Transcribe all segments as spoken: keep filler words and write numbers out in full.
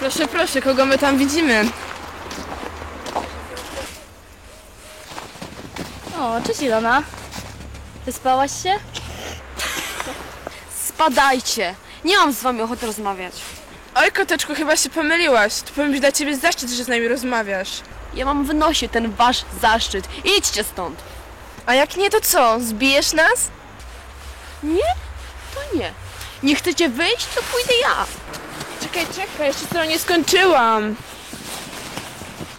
Proszę, proszę, kogo my tam widzimy? O, cześć Ilona. Wyspałaś się? Spadajcie! Nie mam z wami ochoty rozmawiać. Oj, koteczku, chyba się pomyliłaś. To powinien być dla ciebie zaszczyt, że z nami rozmawiasz. Ja mam w nosie ten wasz zaszczyt. Idźcie stąd! A jak nie, to co? Zbijesz nas? Nie? To nie. Nie chcecie wyjść? To pójdę ja. Czekaj, czekaj, jeszcze to nie skończyłam.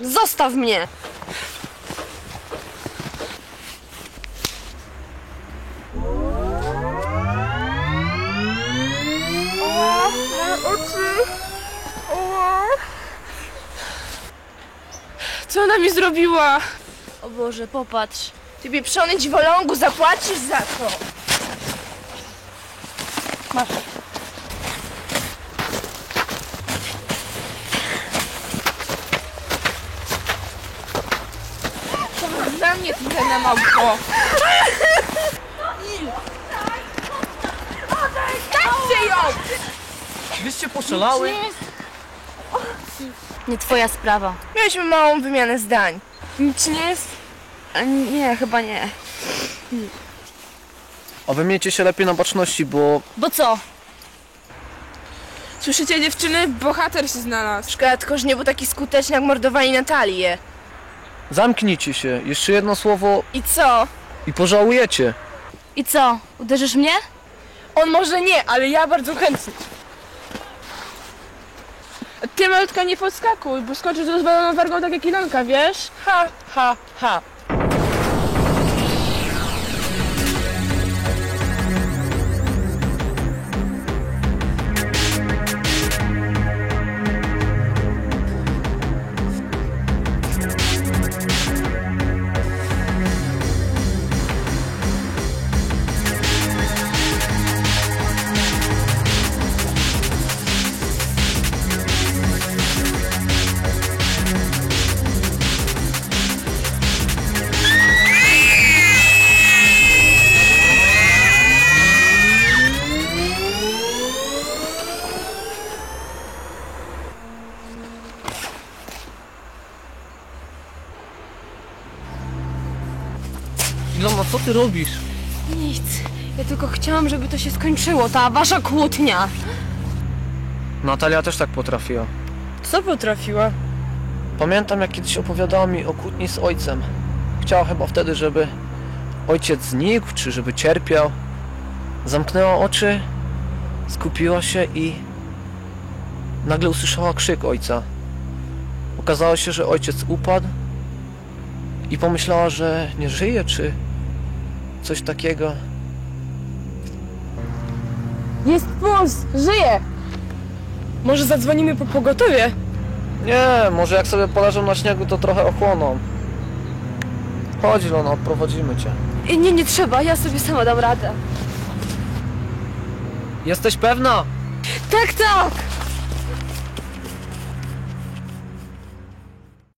Zostaw mnie! Ała, moje oczy. Ała. Co ona mi zrobiła? O Boże, popatrz. Ty pieprzony dziwolągu, zapłacisz za to. Masz. Na mnie, ty na małpo. Dajcie ją! Wyście poszalały? Nie twoja sprawa. Mieliśmy małą wymianę zdań. Nic nie jest? A nie, chyba nie. A wy miejcie się lepiej na baczności, bo... Bo co? Słyszycie, dziewczyny? Bohater się znalazł. Szkoda tylko, że nie był taki skuteczny jak mordowanie Natalii. Zamknijcie się. Jeszcze jedno słowo... I co? I pożałujecie. I co? Uderzysz mnie? On może nie, ale ja bardzo chętnie. Ty, malutka, nie podskakuj, bo skończysz z rozwaloną wargą tak jak Ilonka, wiesz? Ha, ha, ha. Ilona, co ty robisz? Nic. Ja tylko chciałam, żeby to się skończyło, ta wasza kłótnia. Natalia też tak potrafiła. Co potrafiła? Pamiętam, jak kiedyś opowiadała mi o kłótni z ojcem. Chciała chyba wtedy, żeby ojciec znikł, czy żeby cierpiał. Zamknęła oczy, skupiła się i nagle usłyszała krzyk ojca. Okazało się, że ojciec upadł i pomyślała, że nie żyje, czy coś takiego. Jest puls! Żyje! Może zadzwonimy po pogotowie? Nie, może jak sobie poleżą na śniegu, to trochę ochłoną. Chodź, Ilona, odprowadzimy cię. Nie, nie trzeba, ja sobie sama dam radę. Jesteś pewna? Tak, tak!